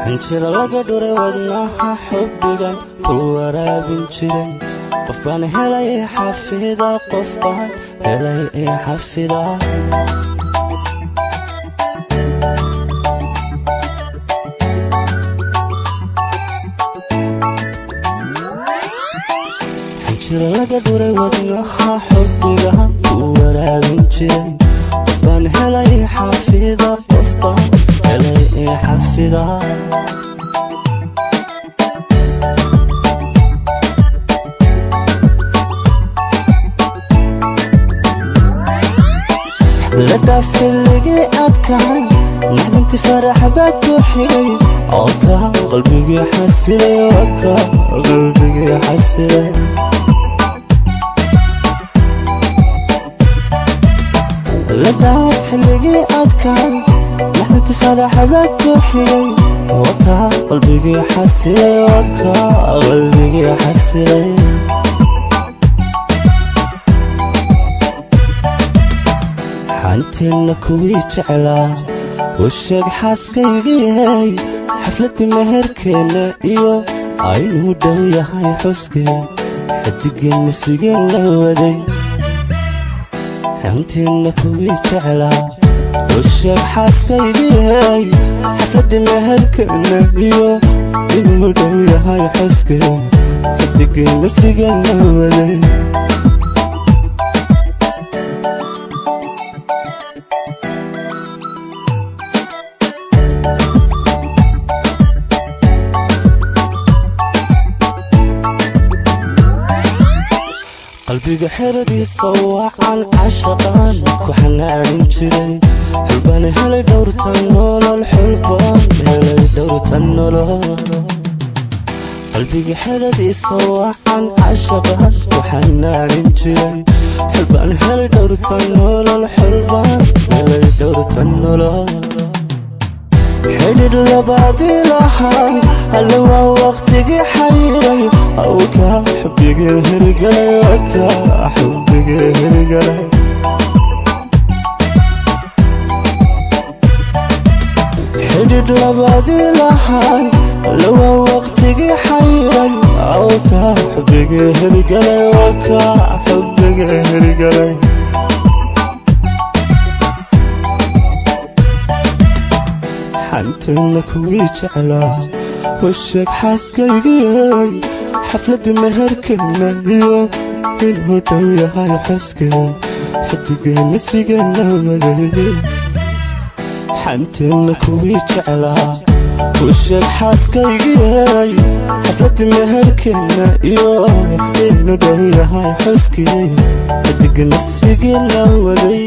Xinjiro laga dhuray wadnaha xubbigan ku waraabin jiray. Qof baan helay xafida, qof baan helay xafida. Xinjiro laga dhuray wadnaha xubbigan ku waraabin jiray. Qof baan helay xafida, qof baan helay xafida. La dhaaf xilligii adkahay, naxdinti farax baa ku xigay oo ka qalbigii xasilay, oo ka qalbigii xasilay. La dhaaf xilligii adkahay, naxdinti farax baa ku xigay oo ka qalbigii xasilay, oo ka qalbigii xasilay. Xanteenna kuwii jeclaa u sheeg xaaskaygii, xafladdii meherkeenna iyo aynuu dhow yahay xuskeen, xidigeenna sigeenna waday. Xanteenna kuwii jeclaa u sheeg xaaskaygii, xafladdii meherkeenna iyo inuu dhow yahay xuskeen, xidigeenna sigeenna waday. Qalbiga xeradiisa wacan cashaqaan ku xanaanin jiray. Xulbaan helay dhowrta nolol, xulbaan helay dhowrta nolol. Qalbiga xeradiisa wacan cashaqaan ku xanaanin jiray. Xulbaan helay dhowrta nolol, xulbaan helay dhowrta nolol. Xidhidh labaadii lahaa alle waa waqtigii xayiray, awka xubbigii hirgalay, waka xubbigii hirgalay. Xidhidh labaadii lahaa alle waa waqtigii xayiray, awka xubbigii hirgalay, waka xubbigii hirgalay. Xanteenna kuwii jeclaa u sheeg xaaskaygii, xafladdii meherkeenna iyo inuu dhow yahay xuskeen, xidigeenna sigeenna waday. Xanteenna kuwii jeclaa u sheeg xaaskaygii, xafladdii meherkeenna iyo inuu dhow yahay xuskeen, xidigeenna sigeenna waday.